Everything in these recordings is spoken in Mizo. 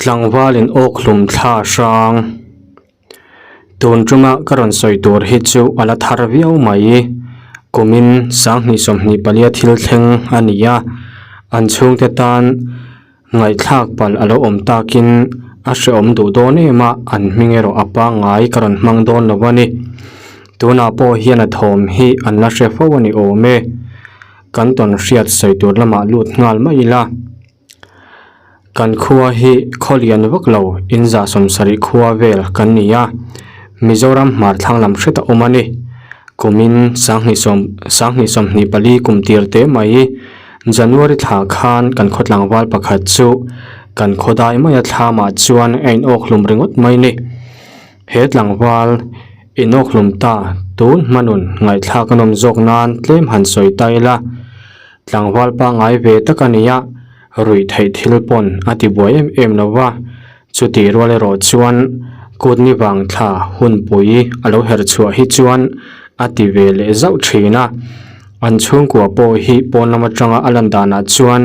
Tlangvalin awkhlum thla hrang. Tun tuma ka rawn sawi tur hi chu a la thar viau mai. Kumin sanghnih 24 a thil thleng a ni a, an chhungte tan ngaihthlak palh a lo awm takin a hrehawm duh dawn em a, an hming erawh a pangngai ka rawn hmang dawn lo a ni. Tunah pawh hian a thawm hi an la hre fo a ni awm e. Kan tawn hriat sawi tur lamah lut nghal mai ila. Kan khua hi khaw lian vak lo in za 70 khua vel kan ni a, Mizoram hmar thlang lam hret a awm a ni. Kumin sanghnih sawm sanghnih 24 kum tir te mai January thla khan kan khaw tlangval pakhat chu kan khaw dai maia thlamah chuan a inawk hlum ringawt mai ni. He tlangval inawk hlum ta tun hmanun ngaihthlak a nawm zawk nan tlem han sawi ta ila. Tlangval pangngai ve tak a ni a, ruih theih thil pawn a ti buai em em lo va, chutih rual erawh chuan kut ni vang thla hunpui a lo her chhuah hi chuan a ti ve leh zauh thin a. An chhungkua pawh hi pawn lam atanga a lan danah chuan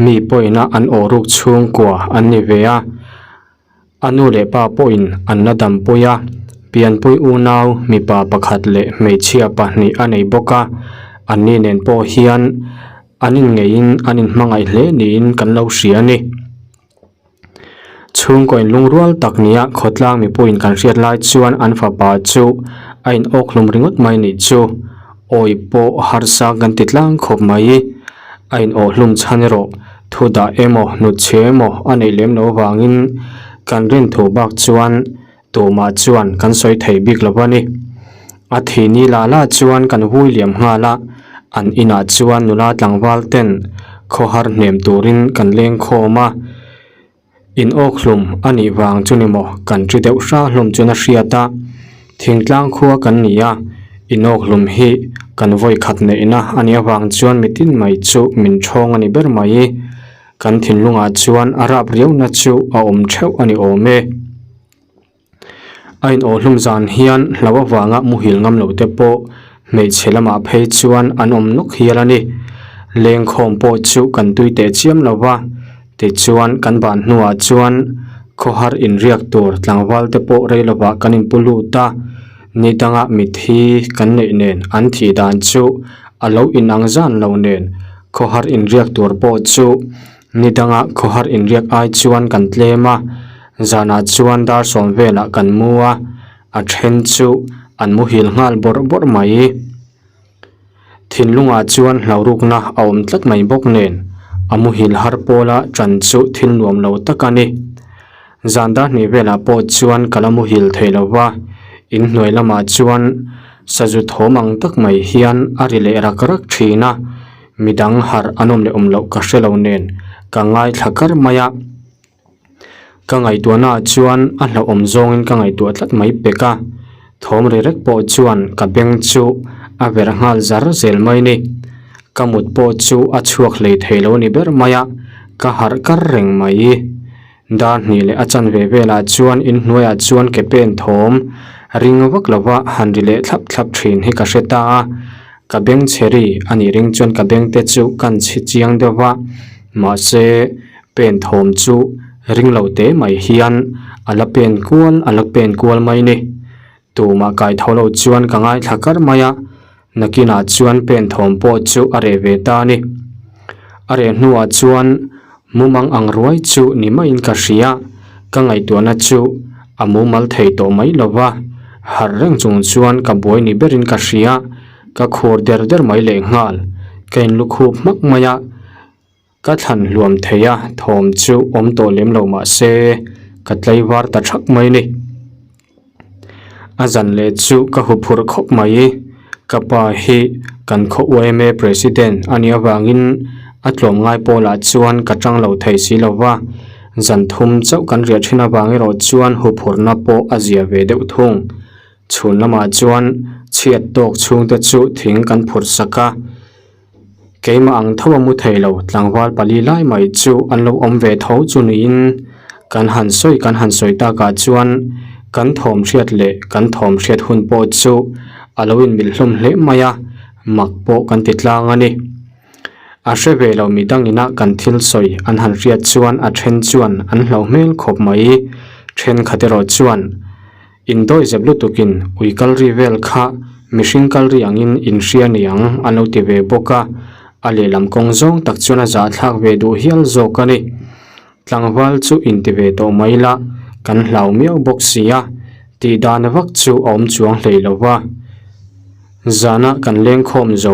mi pawina an aw ruk chhungkua an ni ve a. A nu leh pa pawhin an la dampui a, pianpui unau mipa pakhat leh hmeichhia pahnih a nei bawk a, anni nen pawh hian an inngeihin an inhmangaih hle niin kan lo hria a ni. Chhungkaw inlungrual tak nia khawtlang mipuiin kan hriat lai chuan an fapa chu a inawk hlum ringawt mai nih chu awi pawh harsa kan ti tlang khawp mai. A inawh hlum chhan erawh thu dah emaw hnutchhe emaw a neih lem loh avangin kan rin thu bak chuan tumah chuan kan sawi thei bik lo a ni. A thi ni la la chuan kan vui liam nghal a, an inah chuan nula tlangval ten khawhar hnem turin kan leng khawm a. In awk hlum a nih vang chu ni maw kan ṭi deuh hra hlawm chuan a hriat a, thingtlang khua kan ni a, in awk hlum hi kan vawi khat neihna a nih avang chuan mitin mai chu min ṭhawng a ni ber mai. Kan thinlungah chuan a rap riauna chu a awm ṭheuh a ni awm e. A in awh hlum zan hian hlo avanga muhil ngam lo te pawh hmeichhe lamah phei chuan an awm nawk hial a ni. Lengkhawm pawh chu kan tui teh chiam lo va, tichuan kan ban hnuah chuan khawhar inriak tur tlangval te pawh rei lovah kan inpu lut a, ni danga mitthi kan neih nen an thih dan chu a lo inang zan lo nen khawhar inriak tur pawh chu Ni danga khawhar inriak ai chuan kan tlem a, zanah chuan dar sawm velah kan mu a, a then chu an muhil nghal bawrh bawrh mai. Thinlungah chuan hlaurukna a awm tlat mai bawk nen, a muhil har pawla ṭan chu thil nuam lo tak a ni. Zan dar hnih velah pawh chuan ka la muhil thei lo va, inhnuai lamah chuan sazu thawm ang tak mai hian a ri leh rak rak ṭhin a. Midang harh an awm leh awm loh ka hre lo nen ka ngaithla kar mai a, ka ngaihtuahna ah chuan a hlauhawm zawngin ka ngaihtuah tlat mai pek a, thawm ri rek pawh chuan ka beng chu a verh nghal zar zel mai ni. Ka mut pawh chu a chhuak hlei thei lo ni ber mai a, ka harh kar reng mai. Dar hnih leh a chanve velah chuan inhnuaiah chuan ke pen thawm ring vak lova han ri leh thlap thlap thin hi ka hre ta a, ka beng chhe ri a nih ring chuan ka beng te chu kan chhi chiang deuh va, mahse pen thawm chu ring lo te mai hian a la pen kual a la pen kual mai ni. Tumah kai tho lo chuan ka ngaithla kar mai a, nakinah chuan pen thawm pawh chu a reh ve ta a ni. A reh hnuah chuan mumang ang ruai chu ni maiin ka hria, ka ngaihtuahna chu a mumal thei tawh mai lo va, harh reng chung chuan ka buai ni berin ka hria, ka khur der der mai lehnghal, ka inlukhup hmak mai a. Ka thlan hluam thei a, thawm chu awm tawh lem lo mah se ka tlaivar ta thak mai ni. A zan leh chu ka hu phurh khawp mai. Ka pa hi kan khaw yma president a nih avangin a tlawmngai pawlah chuan ka tang lo thei si lo va, zan thum chauh kan riah thin avang erawh chuan hu phurhna pawh a zia ve deuh thung. Chhun lamah chuan chhiat tawk chhungte chu thing kan phurh sak a. Keimah ang tho a mu thei lo, tlangval pali lai mai chu an lo awm ve tho chu niin kan han sawi kan han sawi takah chuan kan thawm hriat leh kan thawm hriat hun pawh chu a lo inmilh hlawm hle mai a, mak pawh kan ti tlang a ni. A hre ve lo midang ina kan thil sawi an han hriat chuan a then chuan an hlauh hmel khawp mai. Thenkhat erawh chuan indawi zep lutukin ui kal ri vel kha mihring kal ri angin inhria niang an lo ti ve bawk a, a lehlam kawng zawng tak chuan a zahthlak ve duh hial zawk a ni. Tlangval chu inti ve tawh mai la, kan hlau miau bawk si a, tih dan vak chu a awm chuang hlei lo va. Zana kan leng khawm zo,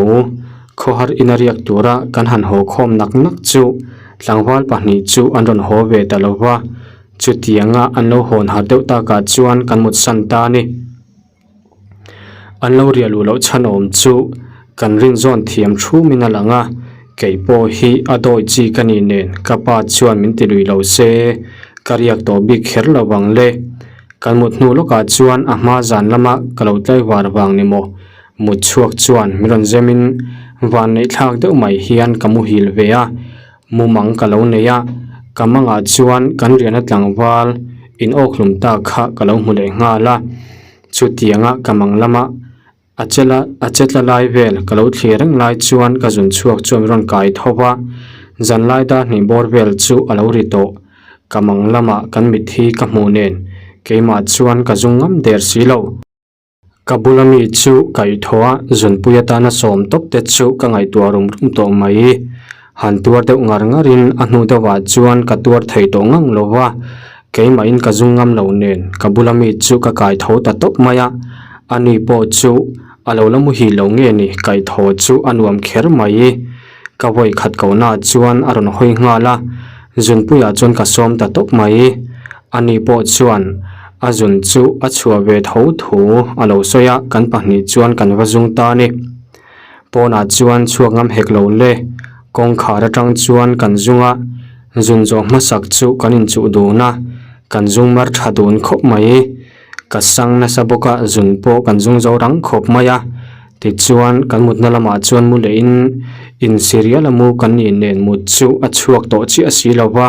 khawhar ina riak tura kan han haw khawm nak nak chu tlangval pahnih chu an rawn haw ve ta lo va, chutianga an lo hawn har deuh takah chuan kan mutsan ta a ni. An lo riah luh loh chhan awm chu kan rinzawn thiam thumin a lang a, kei pawh hi a dawi chi ka nih nen ka pa chuan min ti lui lo se, ka riak tawh bik kher lo vang le. Kan mut hnu lawkah chuan a hma zan lama ka lo tlai var vang ni maw? Mut chhuak chuan min rawn zemin vanneih thlak deuh mai hian ka muhil ve a, mumang ka lo nei a, ka mangah chuan kan riahna tlangval in awkhlum ta kha ka lo hmu leh nghal a, chutianga ka mang lama A chela a che tla lai vel ka lo thlir reng lai chuan ka zun chhuak chuan min rawn kai tho va, zanlai dar hnih bawr vel chu a lo ri tawh. Ka mang lamah kan mitthi ka hmuh nen keimah chuan ka zung ngam der si lo. Ka bula mi chu kaih thaw a, zunpui atana sawm tawp te chu ka ngaihtuah rum rum tawh mai. Han tuar deuh ngar ngarin a hnu deuhah chuan ka tuar thei tawh ngang lo va, keimahin ka zung ngam lo nen ka bula mi chu ka kai tho ta tawp mai a, ani pawh chu a lo la muhil lo nge ni kaih thaw chu a nuam kher mai. Ka vawi khat kohnaah chuan a rawn hawi nghal a, zunpuiah chuan ka sawm ta tawp mai. Ani pawh chuan a zun chu a chhuah ve tho thu a lo sawi a, kan pahnih chuan kan va zung ta a ni. Pawnah chuan chhuak ngam hek lo le, kawngkhar atang chuan kan zung a, zun zawh hmasak chu kan inchuh dun a, kan zung mar tha dun khawp mai. Ka sang nasa bawk a, zun pawh kan zung zo rang khawp mai a, tichuan kan mutna lamah chuan mu lehin insirial a mu kan nih nen mut chu a chhuak tawh chiah si lo va.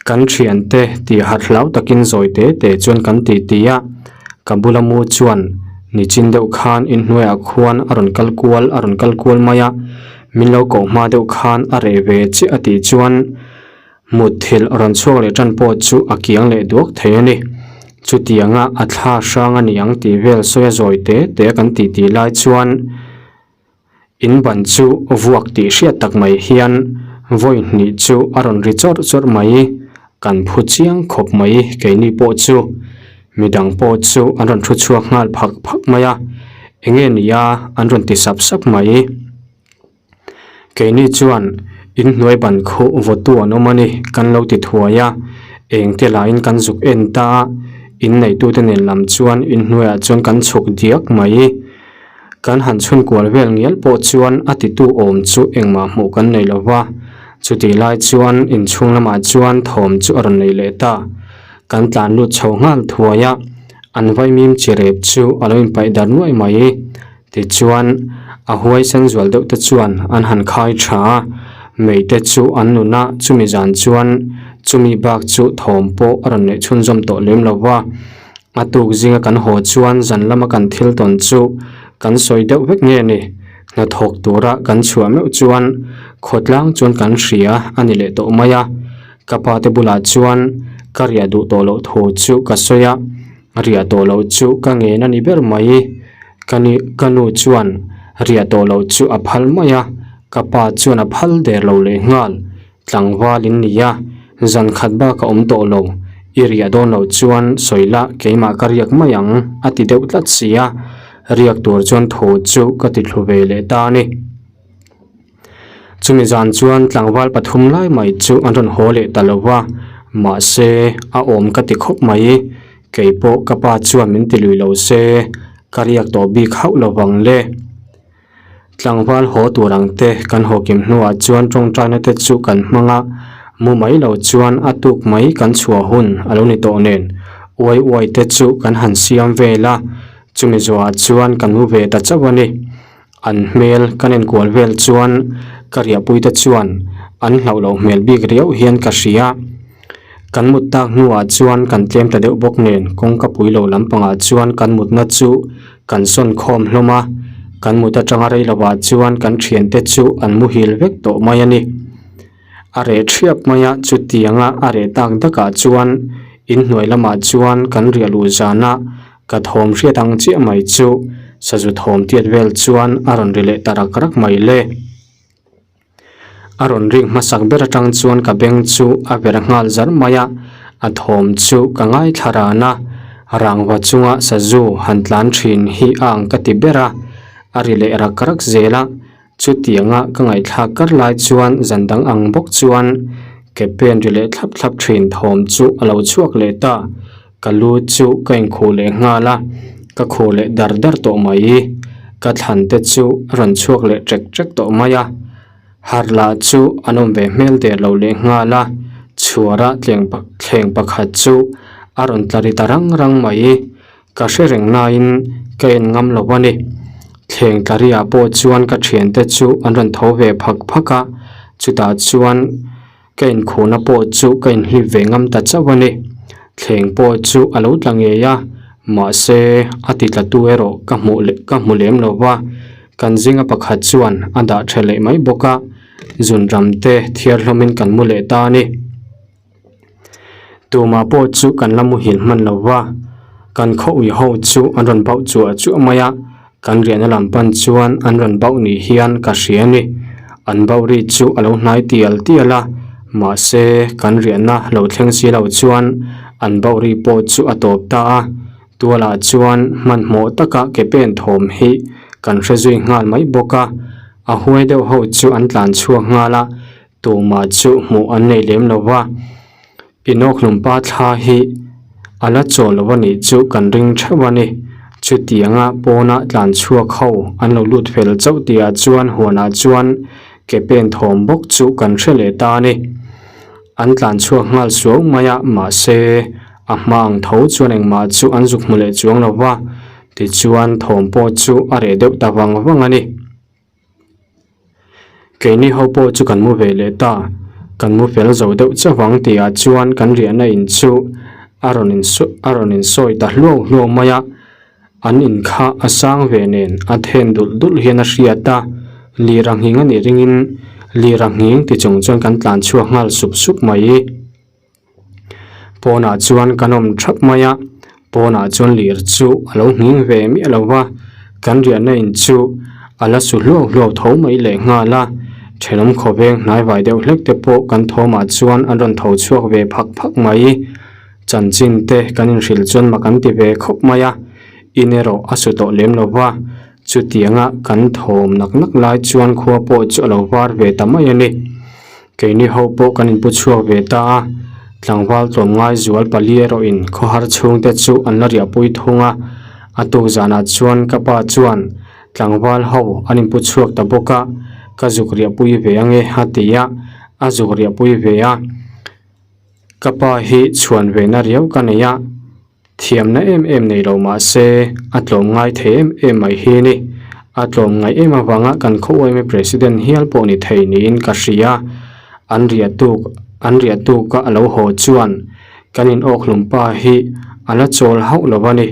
Kan thiante tih harh hlau takin zawi te te chuan kan ti ti a, ka bula mu chuan nichin deuh khan inhnuaiah khuan a rawn kal kual a rawn kal kual mai a, min lo koh hma deuh khan a reh ve chiah a tih chuan mutthilh rawn chhuak leh tan pawh chu a kiang leh duak thei a ni. Chutianga a thla hrang a ni ang tih vel sawi a zawi te te a kan ti ti lai chuan. In ban chu vuak tih hriat tak mai hian vawi hnih chu a rawn ri chawrh chawrh mai, kan phu chiang khawp mai keini pawh chu. Midang pawh chu an rawn thu chhuak nghal phak phak mai a, enge nia an rawn ti sap sap mai. Keini chuan inhnuai ban khuh vawtu an awm a ni kan lo ti thuai a, engte lahin kan zuk en ta a, inneitute nen lam chuan inhnuaiah chuan kan chhuk diak mai. Kan han chhun kual vel ngial pawh chuan a titu awm chu engmah hmuh kan nei lo va, chutih lai chuan inchhung lamah chuan thawm chu a rawn nei leh ta. Kan tlan lut chho nghal thuai a, an vaimim chi rep chu a lo inpaih dar nuai mai. Tichuan, a huaisen zual deuh te chuan an han khai tha a, mei te chu an nun a, chumi zan chuan chumi bak chu thawm pawh a rawn neih chhunzawm tawh lem lo va. A tuk zinga kan haw chuan zan lama kan thil tawn chu kan sawi deuh vek nge ni? Hnathawk tura kan chhuah meuh chuan khawtlang chuan kan hria a ni leh tawh mai a. Ka pa te bulah chuan ka riah duh tawh loh thu chu ka sawi a, riah tawh loh chu ka ngen a ni ber mai. Ka ni ka nu chuan riah tawh loh chu a phal mai a, ka pa chuan a phal der lo leh nghal. Tlangval in ni a, zan khat bak a awm tawh lo, i riah dawn loh chuan sawi la keimah ka riak mai ang a ti deuh tlat si a, riak tur chuan thaw chu ka ti thlu ve leh ta a ni. Chumi zan chuan tlangval pathum lai mai chu an rawn haw leh ta lo va, mahse a awm ka ti khawp mai, keipawh ka pa chuan min ti lui lo se ka riak tawh bik hauh lo vang le. Tlangval haw tur ang te kan haw kim hnuah chuan tawngtaina te chu kan hmang a, mu mai lo chuan a tuk mai kan chhuah hun a lo ni tawh nen uai uai te chu kan han siam vel a, chumi zawhah chuan kan mu ve ta chauh a ni. An hmel kan enkual vel chuan ka riahpui te chuan an hlauh loh hmel bik riauh hian ka hria. Kan mut tak hnuah chuan kan tlem ta deuh bawk nen kawngka pui lo lampangah chuan kan mutna chu kan sawn khawm hlawm a. Kan mut atanga rei lovah chuan kan thiante chu an muhil vek tawh mai a ni. A reh thiap mai a, chutianga a reh tak dakah chuan inhnuai lamah chuan kan riah luh zana ka thawm hriat ang chiah mai chu sazu thawm tiat vel chuan a rawn ri leh ta rak rak mai le. A rawn ring hmasak ber atang chuan ka beng chu a ver nghal zar mai a, a thawm chu ka ngaithla ran a, rangva chunga sazu han tlan thin hi a ang ka ti ber a, a ri leh rak rak zel a, chutianga ka ngaihthlak kar lai chuan zan dang ang bawk chuan ke pen ri leh thlap thlap thin thawm chu a lo chhuak leh ta, Ka lu chu ka inkhuh leh nghal a, ka khuh leh dar dar tawh mai. Ka thlan te chu a rawn chhuak leh ṭek ṭek tawh mai a. Harh lah chu an awm ve hmel der lo leh nghal a, chhuara tleng thleng pakhat chu a rawn tla ri ta rang rang mai. Ka hre reng nain ka en ngam lo a ni. Thleng tla riah pawh chuan ka ṭhiante chu an rawn tho ve phak phak a, chutah chuan. Ka inkhuhna pawh chu ka inhlip ve ngam ta chauh a ni. Thleng pawh chu a lo tla ngei a, mahse a ti tlatu erawh ka hmuh leh ka hmu lem lo va. Kan zinga pakhat chuan a dah tha leh mai bawk a, zunram te thiar hlawmin kan mu leh ta a ni. Tumah pawh chu kan la muhil hman lo va, kan khaw ui ho chu an rawn bauh chuah chuah mai a, Kan riahna lam pan chuan an rawn bauh ni hian ka hria a ni. An bauh ri chu a lo hnai tial tial a, mahse kan riahna lo thleng si lo chuan an bauh ri pawh chu a tawp ta a. Tualah chuan hmanhmawh taka ke pen thawm hi kan hre zui nghal mai bawk a. A huai deuh ho chu an tlan chhuak nghal a, tumah chu hmuh an nei lem lo va. Inawkhlumpa thla hi a la chaw lo a nih chu kan ring theuh a ni. Chutianga pawna tlan chhuak ho an lo lut fel chauh tihah chuan huanah chuan ke pen thawm bawk chu kan hre leh ta a ni. An tlan chhuak nghal suau mai a, mahse a hma ang tho chuan engmah chu an zuk hmu leh chuang lo va, tichuan thawm pawh chu a reh deuh ta vang vang a ni. Keini ho pawh chu kan mu ve leh ta, kan mu fel zo deuh chauh ang tihah chuan kan riahna in chu a rawn in a rawn insawi ta hluau hluau mai a, an in kha a sang ve nen a then dulh dulh hian a hriat a, lir a nghing a nih ringin lir a nghing ti chung chuan kan tlan chhuak nghal sup sup mai. Pawnah chuan kan awm thap mai a, pawnah chuan lir chu a lo nghing ve miah lo va, kan riahna in chu a la su hluau hluau tho mai leh nghal a, thenawm khawveng hnaivai deuh hlek te pawh kan thawmah chuan an rawn tho chhuak ve phak phak mai. Chanchin te kan inhrilh chuan mak an ti ve khawp mai a, in erawh a su tawh lem lo va, chutianga kan thawm nak nak lai chuan khua pawh chu a lo var ve ta mai a ni. Keini ho pawh kan inpu chhuak ve ta a, tlangval tlawmngai zual pali erawhin khawhar chhungte chu an la riahpui thung a, a tuk zanah chuan ka pa chuan tlangval ho an inpu chhuak ta bawk a, ka zuk riahpui ve ange a ti a, a zuk riahpui ve a, ka pa hi chhuan ve na riau ka nei a. Thiamna em em nei lo mah se, a tlawm ngai thei em em mai hi a ni. A tlawm ngaih em avanga kan khaw yma President hial pawh ni thei niin ka hria. An riah tuk an riah tuka a lo haw chuan kan in awkhlum pa hi a la chawl hauh lo a ni.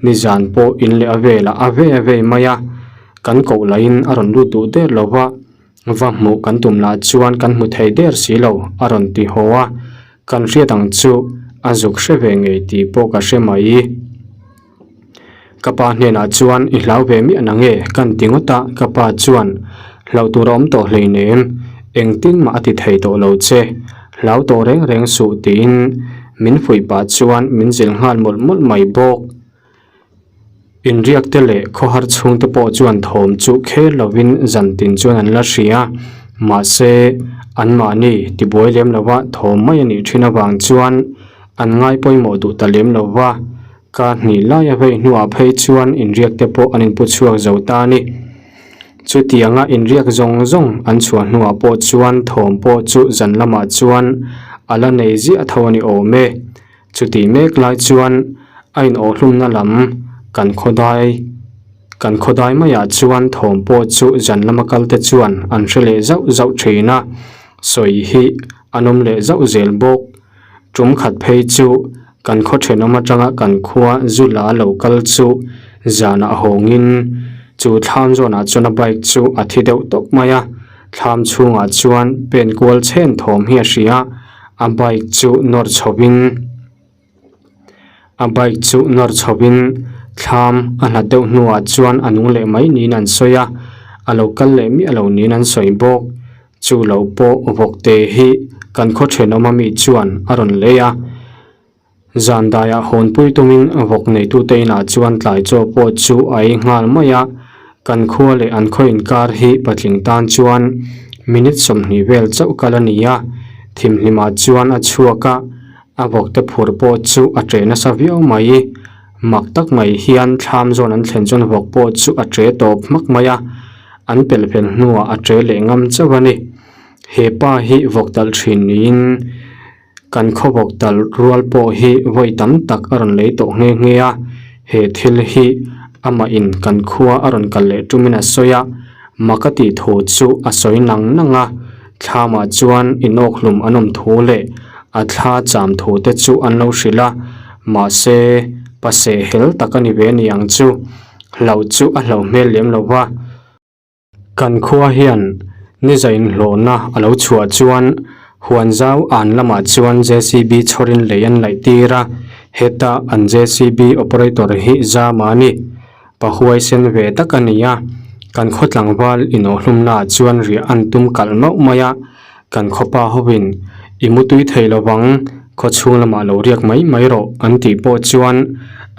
Nizan pawh in leh a velah a vei a vei mai a, kan koh lahin a rawn lut duh der lo va, va hmuh kan tum lah chuan kan hmu thei der si lo a rawn ti haw a. Kan hriat ang chu a zuk hre ve ngei tih pawh ka hre mai. Ka pa hnenah chuan i hlau ve miah na nge kan ti ngawt a, ka pa chuan hlauh tur a awm tawh hleinem, engtin mah a ti thei tawh lo che, hlau tawh reng reng suh tiin min fuih pah chuan min zilh nghal mawlh mawlh mai bawk. Inriakte leh khawhar chhungte pawh chuan thawm chu kher lovin zan tin chuan an la hria. Mahse, anmahni tibuai lem lova thawm mai a nih thin avang chuan an ngai pawimawh duh ta lem lo va. Kar hnih lai a vei hnuah phei chuan inriakte pawh an inpu chhuak zo ta a ni. Chutianga inriak zawng zawng an chhuah hnuah pawh chuan thawm pawh chu zan lamah chuan a la nei ziah tho a ni awm e. Chutih mek lai chuan a inawhhlumna lam kan khawdai kan khawdai maiah chuan thawm pawh chu zan lama kalte chuan an hre leh zauh zauh thin a, sawi hi an awm leh zauh zel bawk. Tum khat phei chu kan khaw thenawm atanga kan khua zu la lo kal chu zanah hawngin. Chu thlam zawnah chuan a bike chu a thi deuh tawp mai a, thlam chhungah chuan pen kual chhen thawm hi a hria a, a bike chu nawr chhovin a bike chu nawr chhovin thlam a hlat deuh hnuah chuan a nung leh mai niin an sawi a, a lo kal leh miah lo niin an sawi bawk. Chu lo pawh vawkte hi kan khaw thenawm ami chuan a rawn lei a. Zan daiah hawnpui tumin vawk neitute inah chuan tlai chaw pawh chu a ei nghal mai a, kan khua leh an khaw inkar hi patling tan chuan minute 20 vel chauh kal a ni a, thimhlimah chuan a chhuak a, a vawkte phur pawh chu a ṭe nasa viau mai. Mak tak mai hian thlam zawn an thlen chuan vawk pawh chu a ṭe tawp hmak mai a, an pelh fel hnuah a ṭe leh ngam chauh a ni. He pa hi vawk talh ṭhin niin. Kan khawvawk tal rual pawh hi vawi tam tak a rawn lei tawh nghe nghe a, he thil hi amah in kan khua a rawn kal leh tumin a sawi a, mak a tih thu chu a sawi nang nang a, thlamah chuan inawkhlum an awm thu leh a thla cham thu te chu an lo hrilh a, mahse paseh hel tak a ni ve ni ang chu, hlauh chu a hlauh hmel lem lo va. Kan khua hian niza inhlawhna a lo chhuah chuan huan zau an lamah chuan JCB chhawrin lei an laih tir a, heta an JCB operator hi Zama a ni. Pa huaisen ve tak a ni a, kan khaw tlangval inawhhlumnaah chuan riah an tum kalh mauh mai a, kan khaw pa hovin i mutui thei lovang, khaw chhung lamah lo riak mai mai rawh an tih pawh chuan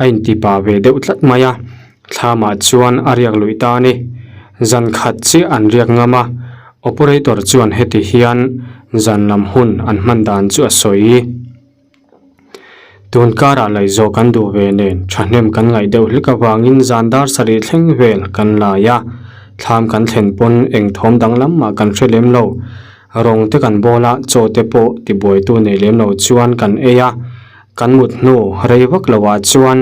a intipa ve deuh tlat mai a. Thlamah chuan a riak luih ta a ni. Zan khat chiah an riak ngam a, operator chuan heti hian zan lam hun an hman dan chu a sawi. Tun karah laihzawh kan duh ve nen thahnem kan ngaih deuh hlek avangin zan dar sarih thleng vel kan lai a, thlam kan thlen pawn eng thawm danglam mah kan hre lem lo. Rawng te kan bawl a, chaw te pawh tibuaitu nei lem lo chuan kan ei a, kan mut hnu rei vak loah chuan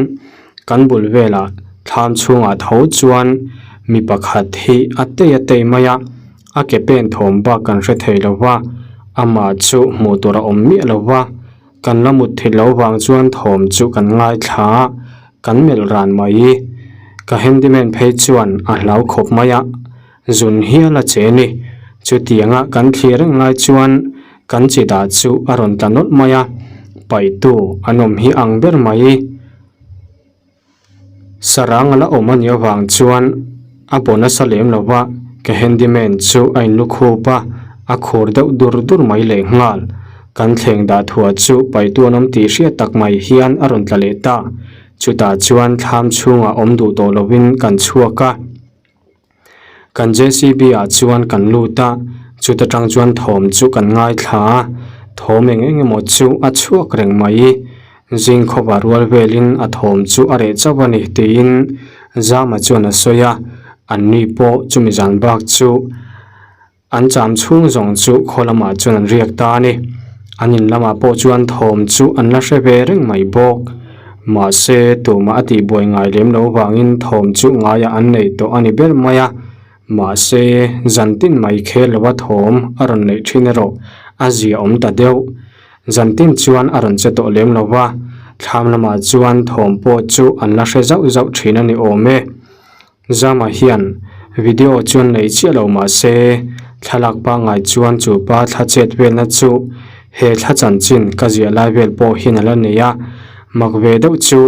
Kan bul velah thlam chhungah tho chuan mi pakhat hi a tei a tei mai a, a ke pen thawm bak kan hre thei lo va, amah chu hmuh tur a awm miah lo va, kan la mut thil lo vang chuan thawm chu kan ngaithla a, kan melh ran mai. Ka handyman phei chuan a hlau khawp mai a, zun hial a che ni. Chutianga kan thlir reng lai chuan kan chi dah chu a rawn tla nawlh mai a, paihtu an awm hi ang ber mai. Sarang a la awm a nih avang chuan a baw nasa lem lo va, ka handyman chu a inlu khup a, a khur deuh dur dur mai leh nghal. Kan thleng dah thuah chu paihtu an awm tih hriat tak mai hian a rawn tla leh ta. Chutah chuan thlam chhungah awm duh tawh lovin kan chhuak a. Kan JCB ah chuan kan lut a, chuta tang chuan thawm chu kan ngaithla a, thawm eng eng emaw chu a chhuak reng mai. Zing khawpa rual velin a thawm chu a reh chauh a ni tiin Zama chuan a sawi a, anni pawh chumi zan bak chu An cham chhung zawng chu khaw lamah chuan an riak ta a ni. An in lamah pawh chuan thawm chu an la hre ve reng mai bawk. Mahse, tumah a tihbuai ngai lem lo vangin thawm chu ngaiah an nei tawh a ni ber mai a. Mahse, zan tin mai khel lova thawm a rawn neih thin erawh a zia awm ta deuh. Zan tin chuan a rawn che tawh lem lo va, thlam lamah chuan thawm pawh chu an la hre zauh zauh thin a ni awm e. Zama hian video chuan nei chiah lo mah se, thlalak pangngai chuan chu pa thla chet velna chu he thla chanchin ka ziah lai vel pawh hian a la nei a. Mak ve deuh chu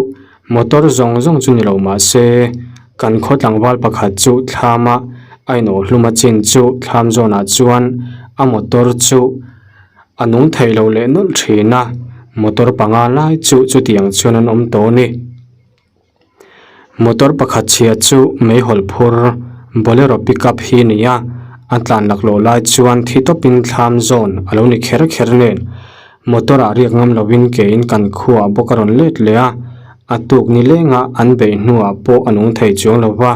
motor zawng zawng chu ni lo mah se, kan khaw tlangval pakhat chu thlama a inawhhlum a chin chu thlam zawnah chuan a motor chu a nung thei lo leh nawlh thin a, motor panga lai chu chutiang chuan an awm tawh a ni. Motor pakhat chhia chu meihawl phur bolero pickup hi a ni a, a tlan laklawh lai chuan thi tawpin thlam zawn a lo ni kher kher nen. Motor ah riak ngam lovin kein kan khuaah bawk a rawn let leh a, a tuk ni lenga an beih hnuah pawh a nung thei chuang lo va,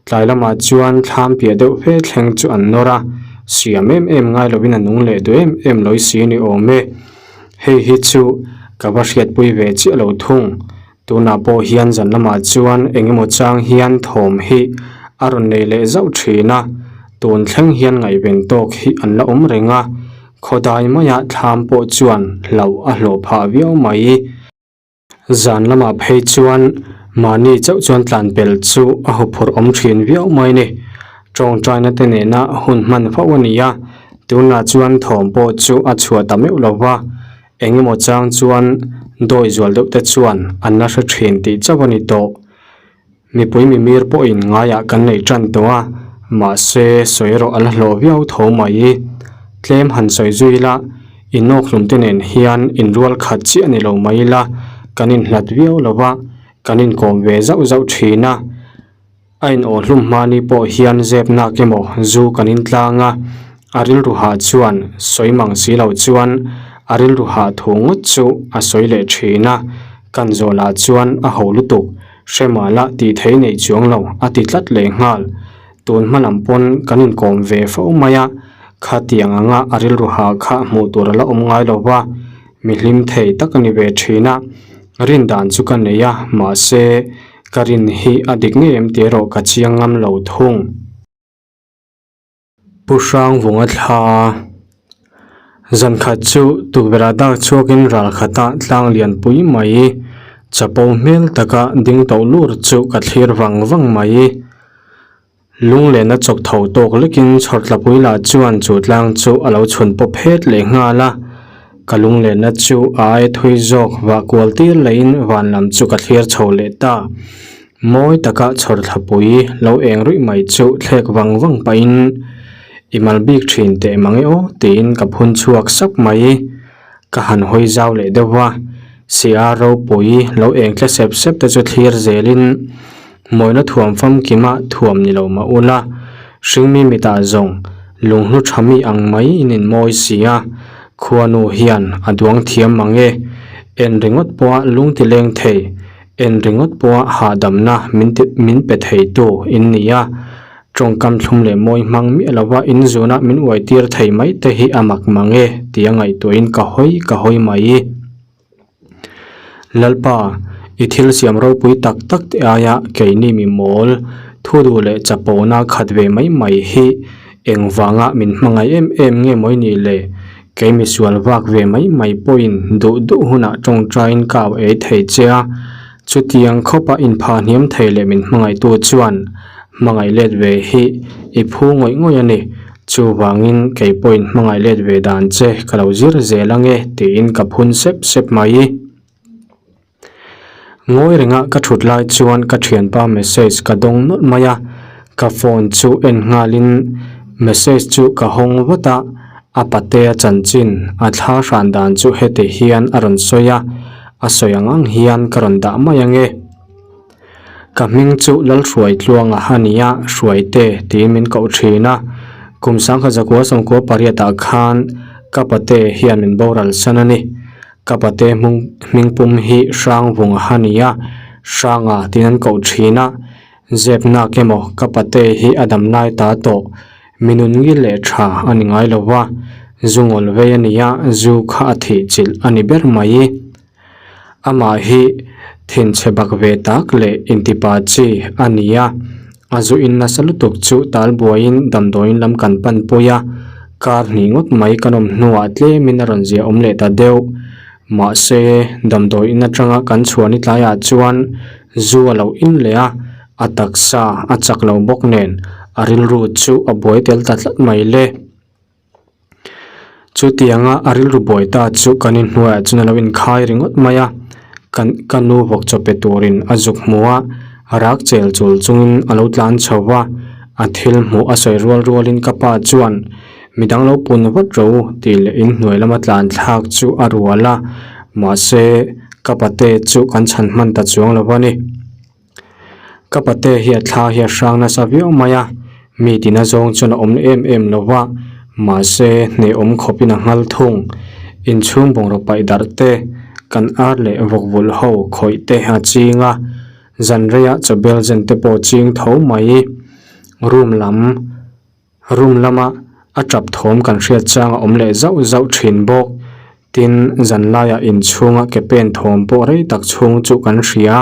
tlai lamah chuan thlam piah deuh fe thleng chu an nawr a, siam em em ngai lovin a nung leh duh em em lawi si a ni awm e. Hei hi chu ka va hriatpui ve chiah lo thung. Tunah pawh hian zan lamah chuan eng emaw chang hian thawm hi a rawn nei leh zauh thin a, tun thleng hian ngaihven tawk hi an la awm reng a, khawdai maiah thlam pawh chuan hlauh a hlawh phah viau mai. Zan lamah phei chuan. Mahni chauh chuan tlan pel chu a huphurh awm thin viau mai ni. Tawngtaina te nena hun hman fo a ni a, tunah chuan thawm pawh chu a chhuah ta meuh lo va, eng emaw chang chuan dawi zual deuh te chuan an la hre thin tih chauh a ni tawh. Mipui mimir pawhin ngaiah kan neih tan tawh a, mahse sawi erawh a la hlawh viau tho mai. Tlem han sawi zui ila, inawkhlum te nen hian inrual khat chiah ni lo mai ila, kan inhlat viau lo va, kan inkawm ve zauh zauh thin a. A inawhhlum hmani pawh hian zep nak emaw zu kan intlang a, a rilru hah chuan sawi mang si lo chuan a rilru hah thu ngawt chu a sawi leh thin a, kan zawhlah chuan a ho lutuk, hre mahla tih thei nei chuang lo a ti tlat leh nghal. Tun hma lam pawn kan inkawm ve fo mai a, khatiang anga a rilru hah kha hmuh tur a la awm ngai lo va, mi hlim thei tak a ni ve thin a, rin dan chu ka nei a, mahse ka rin hi a dik ngei em tih erawh ka chiang ngam lo thung. Pu Hrangvunga thla zan khat chu tukverh dak chhuakin ral khata tlang lian pui mai chapo hmel taka ding tawh lur chu ka thlir vang vang mai. Lunglen a chawk tho tawk lekin chhawrtlapui lah chuan chu tlang chu a lo chhun pawp het leh nghal a, ka lunglenna chu a aia thui zawk vah kual tir lehin van lam chu ka thlir chho leh ta. Mawi taka chhawrthlapui lo eng ruih mai chu thlek vang vang pahin i mal bik thin teh mang e aw tiin ka phun chhuak sap mai. Ka han hawi zau leh deuh va, Sia ropui lo eng tle sep sep te chu thlir zelin mawina thuam famkima thuam ni lo mah ula, hringmi mitah zawng lunghlu tha mi ang mai in inmawi si a, khuanu hian a duang thiam mang e, en ringawt pawha lung ti leng thei, en ringawt pawha hahdamna min ti min pe theitu in ni a. Tawngkam thlum leh mawi hmang miah lova in zuna min uai tir thei mai te hi a mak mang e tia ngaihtuahin ka hawi ka hawi mai. Lalpa, i thil siam ropui tak tak te aia keini mi mawl, thu duh leh chapona khat ve mai mai hi engvanga min hmangaih em em nge mawi nih le? Kei misual vak ve mai mai pawhin duh duh hunah tawngtaiin ka au ei thei che a, Chutiang khawpa inphah hniam thei leh min hmangaihtu chuan hmangaih let ve hi i phu ngawih ngawih a ni. Chuvangin kei pawhin hmangaih let ve dan che ka lo zir zel ange tiin ka phun sep sep mai. Ngawi renga ka thut lai chuan ka thianpa message ka dawng nawlh mai a, ka phone chu en nghalin message chu ka hawng vat a, a patea chanchin a thla hran dan chu heti hian a rawn sawi a. A sawi ang ang hian ka rawn dah mai ange. Ka hming chu Lalhruaitluanga a ni a, Hruaite tiin min koh thin a. Kum sangkha zakua sawmkua pariatah khan ka pate hian min boral san a ni. Ka pate hming pum hi Hrangvunga a ni a, Hranga tiin an koh thin a. Zep nak emaw ka pate hi a dam lai ta tawh. Mi nun ngil leh tha a ni ngai lo va, zu ngawl vei a ni a, zu kha a thih chilh a ni ber mai. Amah hi thinchhe bak ve tak leh intipa chi a ni a, a zu in nasa lutuk chu tal buaiin damdawiin lam kan pan pui a, kar hnih ngawt mai kan awm hnuah tlemin a rawn zia awm leh ta deuh. Mahse, damdawiin atanga kan chhuah ni tlaiah chuan zu a lo in leh a, a taksa a chak lo bawk nen a rilru chu a buai tel ta tlat mai le. Chutianga a rilru buai ta chu kan inhnuaiah chuan a lo inkhai ringawt mai a, kan ka nu vawk chaw pe turin a zuk hmu a, rak chel chul chungin a lo tlan chho va, a thil hmuh a sawi rual rualin ka pa chuan Midang lo pun vat ro tih leh inhnuai lama tlan thlak chu a rual a, mahse ka pate chu kan chhan hman ta chuang lo a ni. Ka pate hi a thla hi a hrang nasa viau mai a, mi tina zawng chuan a awm em em lo va, mahse hnehawm khawpin a nghal thung. Inchhung bungraw paih darh te, kan ar leh vawk vulh ho khawih te a ching a, zan reiah chawbel zen te pawh ching tho mai. Room lam. Room lama a tap thawm kan hriat chang a awm leh zauh zauh thin bawk. Tin, zanlaiah inchhunga ke pen thawm pawh rei tak chhung chu kan hria.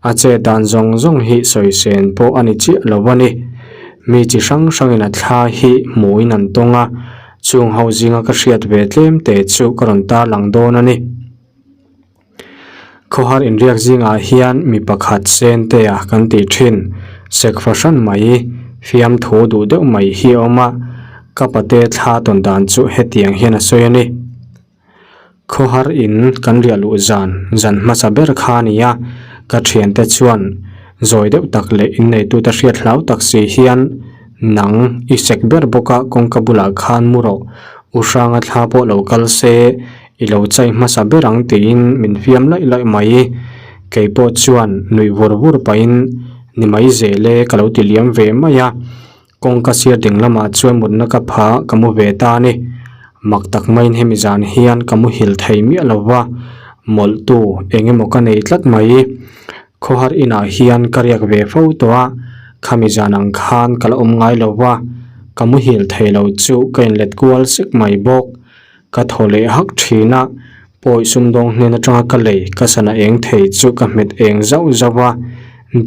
A chet dan zawng zawng hi sawi sen pawh a ni chiah lo a ni. Mi chi hrang hrangin a thla hi hmuin an tawng a, chung ho zinga ka hriat ve tlem te chu ka rawn tarlang dawn a ni. Khawhar inriak zingah hian mi pakhat Sentea kan tih thin sek fahran mai fiamthu duh deuh mai hi a awm a, ka pate thla tawn dan chu hetiang hian a sawi a ni. Khawhar in kan riah luh zan zan hmasa ber kha a ni a, ka thiante chuan zawi deuh tak leh inneitute hriat hlau tak si hian nang i sek ber bawk a kawngka bulah khan mu rawh, u hranga thla pawh lo kal se I lo chai hmasa ber ang tiin min fiam laih laih mai. Kei pawh chuan nuih vur vur pahin ni mai zel e ka lo ti liam ve mai a. Kawngka sir ding lamah chuan mutna ka pha ka mu ve ta a ni. Mak tak maiin hemi zan hian ka muhil thei miah lo va, mawlhtu eng emaw ka nei tlat mai. Khawhar inah hian ka riak ve fo tawh a, khami zan ang khan ka la awm ngai lo va, ka muhil thei lo chu ka inlet kual sek mai bawk. Ka thaw leh hak thin a, pawi sumdawng hnen atanga ka lei ka sana eng thei chu ka hmet eng zauh zauh a,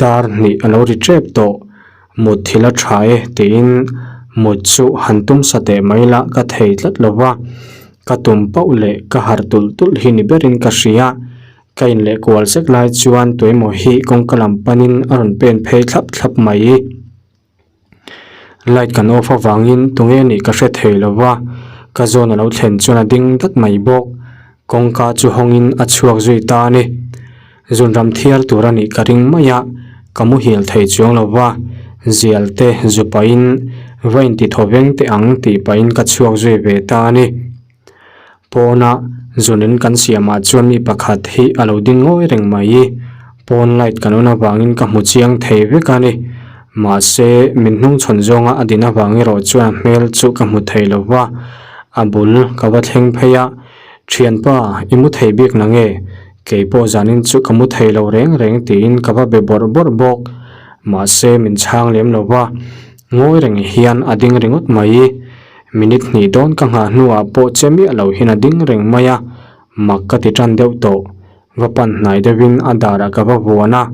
dar hnih a lo ri tep tawh. Mut thil a tha e tiin mut chu han tum sa teh mai la ka thei tlat lo va, ka tum pauh leh ka harh tulh tulh hi ni berin ka hria. Ka inleh kual zek lai chuan tuemaw hi kawngka lam panin a rawn pen phei thlap thlap mai. Light kan off avangin tunge nih ka hre thei lo va, ka zawn a lo thlen chuan a ding dat mai bawk. Kawngka chu hawngin a chhuak zui ta a ni. Zunram thiar tur a nih ka ring mai a, ka muhil thei chuang lo va, zial te zu pahin va inti thaw veng teh ang tih pahin ka chhuak zui ve ta a ni. Pawna zunin kan siamah chuan mi pakhat hi a lo ding ngawi reng mai. Pawn light kan on avangin ka hmu chiang thei vek a ni. Mahse, min hnungchhawn zawnga a din avang erawh chuan a hmel chu ka hmu thei lo va. A bul ka va thleng phei a, Thianpa, i mu thei bik na nge? Kei pawh zanin chu ka mu thei lo reng reng tiin ka va be bawrh bawrh bawk. Mahse, min chhang lem lo va. Ngawi reng hian a ding ringawt mai. Minute hnih dawn ka nghah hnuah pawh che miah lo hian a ding reng mai a, mak ka ti tan deuh tawh. Va pan hnai deuhin a darah ka va vuan a,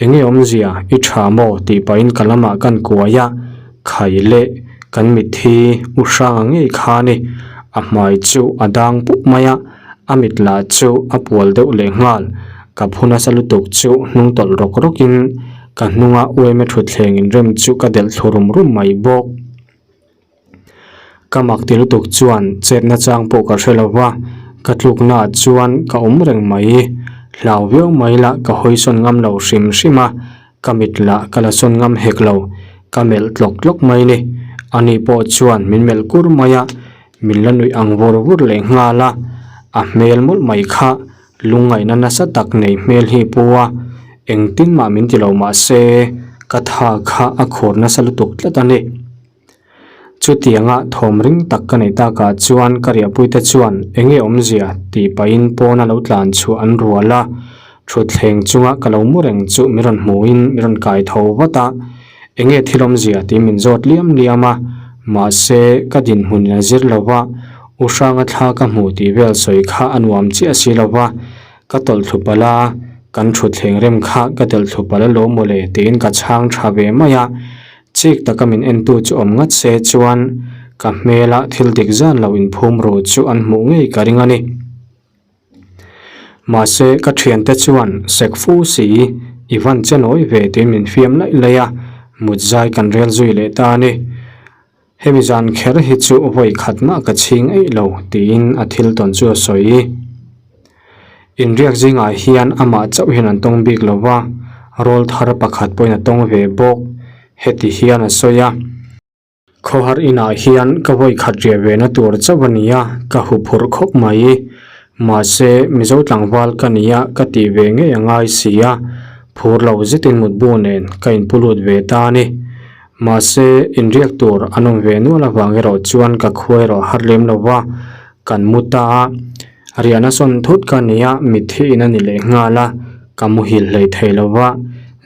Enge awmzia, i tha maw? tih pahin ka lamah kan kuai a, Khai leh, kan mitthi u hranga ngei kha a ni. A hmai chu a dang pup mai a, a mit lah chu a pual deuh leh nghal. Ka phu nasa lutuk chu hnung tawlh rawk rawkin ka hnunga uaime thutthleng inrem chu ka delh thlu rum rum mai bawk. Ka mak ti lutuk chuan chetna chang pawh ka hre lo va, ka tlukna ah chuan ka awm reng mai. Hlau viau mai lah ka hawi sawn ngam lo hrim hrim a, ka mit lah ka la sawn ngam hek lo, ka melh tlawk tlawk mai ni. Ani pawh chuan min melh kur mai a, min la nuih ang vur vur leh nghal a, a hmel mawlh mai kha lungngaihna nasa tak nei hmel hi pu a, engtin mah min ti lo mah se ka tha kha a khur nasa lutuk tlat a ni. Chutianga thawm ring tak ka neih takah chuan ka riahpuite chuan eng nge awmzia tih pahin pawn a lo tlan chhuah an rual a, thutthleng chunga ka lo mu reng chu min rawn hmuhin min rawn kai tho vat a, eng nge thil awmzia tih min zawt liam liam a, mahse ka dinhmun in a zir lo va, u hranga thla ka hmu tih vel sawi kha a nuam chiah si lo va, ka tawlh thlu palh a, kan thutthleng rem kha ka delh thlu palh alawm mawle tiin ka chhang tha ve mai a. Chik taka min entu chu awm ngat se chuan ka hmela thil dik zan lo inphum ru chu an hmuh ngei ka ring a ni. Mahse ka thiante chuan sek fu si i van che nawi ve tiin min fiam laih laih a, mut zai kan rel zui leh ta a ni. Hemi zan kher hi chu vawi khat mah ka chhing eih lo tiin a thil tawn chu a sawi. Inriak zingah hian amah chauh hian an tawng bik lo va, rawl thar pakhat pawhin a tawng ve bawk. Heti hian a sawi a, Khawhar inah hian ka vawi khat riah ve na tur chauh a ni a, ka huphurh khawp mai. Mahse, Mizo tlangval ka ni a, ka tih ve ngei a ngai si a, phur lo zetin mutbu nen ka inpu lut ve ta a ni. Mahse, inriak tur an awm ve nual avang erawh chuan ka khua erawh har lem lo va, kan mu ta a. Riahna sawn thut ka ni a, mitthi in a ni leh nghal a, ka muhil hlei thei lo va,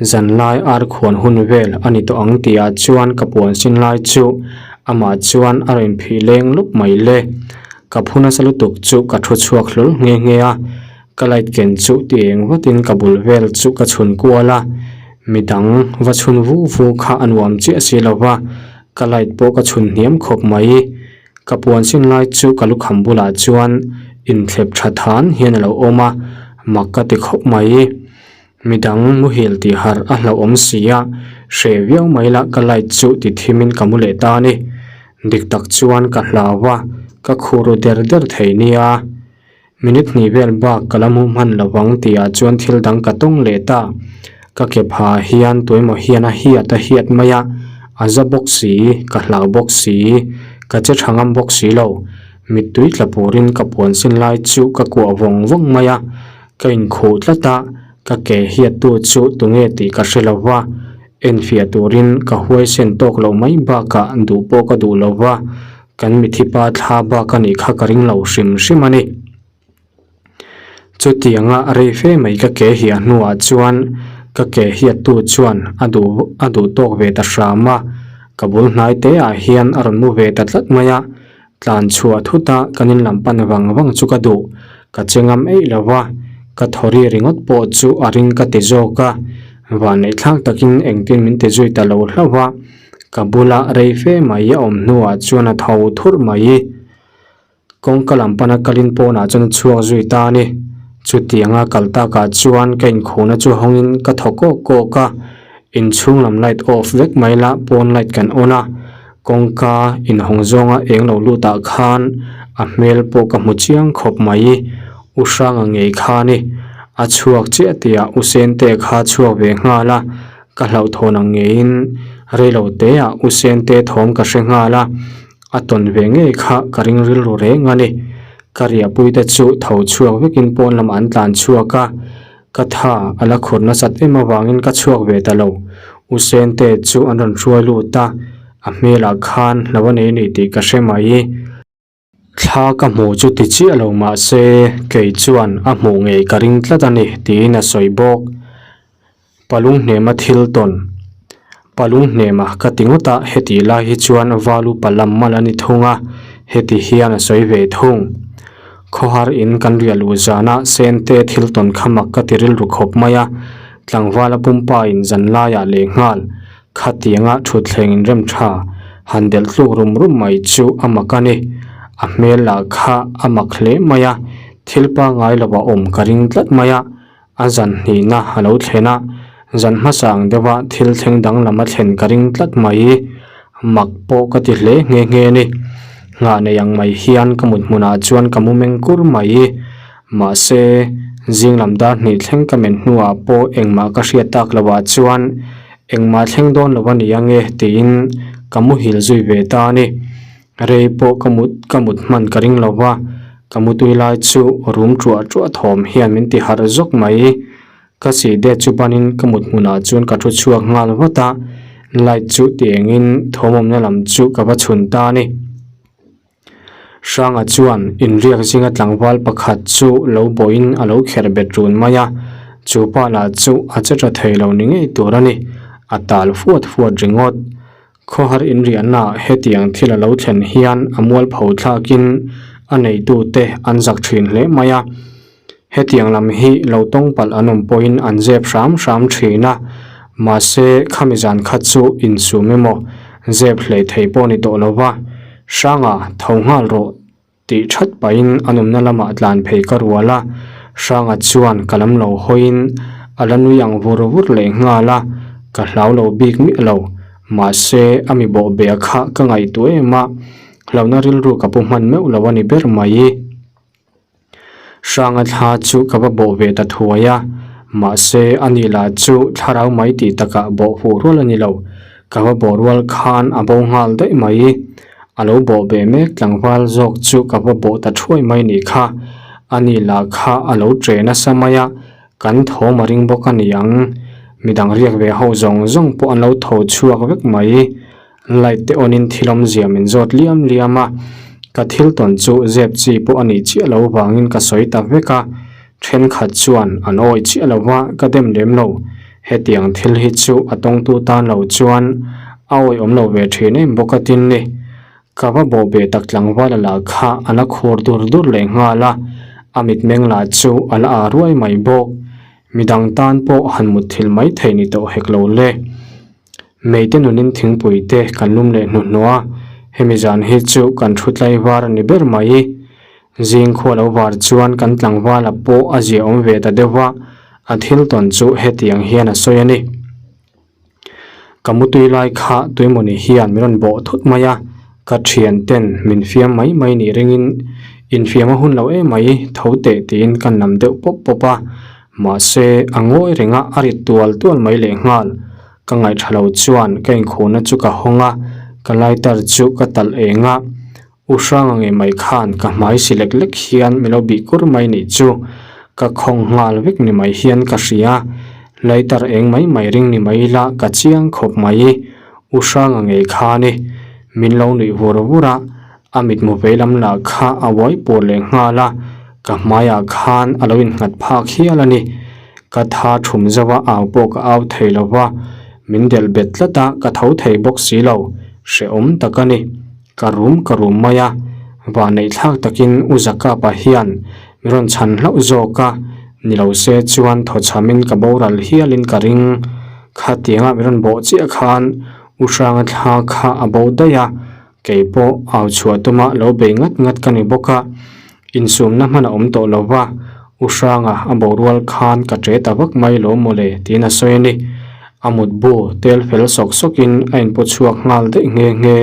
zanlai ar khuan hun vel a ni tawh ang tih ah chuan ka puan sin lai chu amah chuan a rawn phih leng lawp mai le. Ka phu nasa lutuk chu ka thu chhuak hlawl nghe nghe a, ka light ken chu ti eng vatin ka bul vel chu ka chhun kual a, midang va chhun vu vu kha a nuam chiah si lo va, ka light pawh ka chhun hniam khawp mai. Ka puan sin lai chu ka lukham bulah chuan inthlep tha than hian a lo awm a, Mak ka ti khawp mai. Midang muhil tih harh a hlauhawm si a, hreh viau mai la ka light chu ti thimin ka mu leh ta a ni. Dik tak chuan ka hlau a, ka khuh ru der der thei nia. Minute hnih vel bak ka la mu hman lo vang tihah chuan thil dang ka tawng leh ta. Ka ke phah hian tuemaw hian a hiat a hiat mai a, a za bawk si, ka hlau bawk si, ka che tha ngam bawk si lo. Mittui tla purin ka puan sin lai chu ka kuah vawng vawng mai a, ka inkhuh tlat a, ka ke hiattu chu tunge tih ka hre lo va, enfiah turin ka huaisen tawk loh mai bakah duh pawh ka duh lo va, kan mithipa thla bak a nih kha ka ring lo hrim hrim a ni. Chutianga rei fe mai ka ke hiah hnuah chuan ka ke hiattu chuan a duh a duh tawk ve ta hram a, ka bul hnai te ah hian a rawn mu ve ta tlat mai a, tlan chhuah thut a kan in lam pan vang vang chu ka duh, ka che ngam eih lo va, ka thaw ri ringawt pawh chu a ring ka ti zawk a, vanneih thlak takin engtin min ti zui ta lo hlauh a, ka bula rei fe mai a awm hnuah chuan a tho thurh mai. Kawngka lam pana kalin pawnah chuan a chhuak zui ta a ni. Chutianga kal takah chuan ka inkhuhna chu hawngin ka thaw kawk kawk a, inchhung lam light off vek mai la pawn light kan on a, kawngka inhawng zawnga eng lo lutah khan a hmel pawh ka hmu chiang khawp mai. U Hranga ngei kha a ni. A chhuak chiah tihah U Sente kha a chhuak ve nghal a, ka hlauhthawn ang ngeiin reilo teah U Sente thawm ka hre nghal a. A tawn ve ngei kha ka ring rilru reng a ni. Ka riahpui te chu tho chhuak vekin pawn lamah an tlan chhuak a, ka tha a la khur nasat em avangin ka chhuak ve ta lo. U Sente chu an rawn hruai lut a, a hmelah khan hlo a nei ni tih ka hre mai. Thla ka hmuh chu ti chiah lo mah se kei chuan a hmuh ngei ka ring tlat a ni tiin a sawi bawk. Palung hnema thil tawn. Palung hnema ka ti ngawt a, heti lai hi chuan valu palam mal a ni thung a, heti hian a sawi ve thung. Khawhar in kan riah luh zana Sente thil tawn kha mak ka ti rilru khawp mai a, tlangvala pumpa in zan laiah leh nghal khatianga thutthleng in rem tha han delh tluk rum rum mai chu a mak a ni. A hmel lah kha a mak hle mai a, thil pangngai lovah awm ka ring tlat mai a, A zan hnihna a lo thlen a, zan hmasa ang deuha thil thleng danglam a thlen ka ring tlat mai. Mak pawh ka ti hle nghe nghe a ni. Nghah nei ang mai hian ka mut hmunah chuan ka mu meng kur mai. Mahse, zing lam dar hnih thleng ka men hnuah pawh engmah ka hriat tak lohah chuan engmah thleng dawn lo a ni ange tiin ka muhil zui ve ta a ni. Rei pawh ka mut ka mut hman ka ring lo va, ka mutui lai chu rum ṭuah ṭuah thawm hian min ti harh zawk mai. Ka sih det chu banin ka mut hmunah chuan ka thu chhuak nghal vat a, light chu ti engin thawmawmna lam chu ka va chhun ta a ni. Hranga chuan inriak zinga tlangval pakhat chu lo bawhin a lo kherh bet run mai a, chu pa lah chu a che ṭha thei lo ni ngei tur a ni, a tal fuat fuat ringawt. Khawhar inriahnaah hetiang thil a lo thlen hian a mualpho thlakin a neitute an zak thin hle mai a. Hetiang lam hi lo tawng palh an awm pawhin an zep hram hram thin a, mahse khami zan kha chu insum emaw zep hlei thei pawh ni tawh lo va, Hranga tho nghal rawh. Tih that pahin a nawmna lamah tlan phei ka rual a, Hranga chuan ka lam lo hawiin a la nui ang vur vur leh nghal a, ka hlau lo bik miah lo. Mahse, a mi bawh beh kha ka ngaihtuah em a, hlauhna rilru ka pu hman meuh lo a ni ber mai. Hranga thla chu ka va bawh ve ta thuai a, mahse a ni lah chu thlarau mai tih takah bawh fuh rual a ni lo. Ka va bawh rual khan a bo nghal daih mai. A lo bawh ve mek tlangval zawk chu ka va bawh ta thuai mai nih kha. A ni lah kha a lo che nasa mai a, kan thawm a ring bawk a ni ang. Midang riak ve ho zawng zawng pawh an lo tho chhuak vek mai. Light te on in thil awmzia min zawt liam liam a, ka thil tawn chu zep chi pawh a nih chiah lo vangin ka sawi ta vek a, thenkhat chuan an awih chiah lo va ka dem lem lo. Hetiang thil hi chu a tawngtu tan lo chuan a awih awm lo ve thin em bawk a tin ni. Ka va bawh ve tak tlangval a lah kha a la khur dur dur leh nghal a, a mitmeng lah chu a la aa ruai mai bawk. Midang tan pawh han mutthilh mai theih ni tawh hek lo le. Meite nunin thingpui te kan lum leh hnuhnawh a, hemi zan hi chu kan thu tlaivar a ni ber mai. Zing khua lo var chuan kan tlangvala pawh a ziahawm ve ta deuh va, a thil tawn chu hetiang hian a sawi a ni. Ka mutui lai kha tuimawni hian min rawn bawh thut mai a, ka thian ten min fiam mai mai nih ringin infiam a hun lo em mai tho teh tiin ka nam deuh pawp pawp a, mahse a ngawi reng a a rit tual tual mai lehnghal. Ka ngaihṭha lo chuan ka inkhurna chu ka hawng a, ka lighter chu ka talh eng a. U Hranga ngei mai khan ka hmai si lek lek hian min lo bih kur mai nih chu ka khawng nghal vek ni mai hian ka hria. Lighter eng mai mai ring ni mai ila ka chiang khawp mai. U Hranga ngei khan i min lo nuih vur vur a, a mitmu vei lam lah kha a uai pur leh nghal a, ka hmaiah khan a lo innghat phak hial a ni. Ka tha thum zauh a, au pawh ka au thei lo va, min delh bet tlat a, ka tho thei bawk si lo, hrehawm tak a ni. Ka rum ka rum mai a, vahneih thlak takin U Zakapa hian mi rawn chhan hlauh zawk a, ni lo se chuan thaw chhamin ka boral hialin ka ring. Khatianga mi rawn bawh chiah khan U Hranga thla kha a bo daih a, kei pawh au chhuah tuma lo bei ngat ngat ka ni bawk a, insumna hman a awm tawh lo va, U Hranga a borual khan ka ṭe ta vak mai lo mawle tiin a sawi a ni. A mutbu tel fel sawk sawkin a inpaw chhuak nghal daih nghe nghe.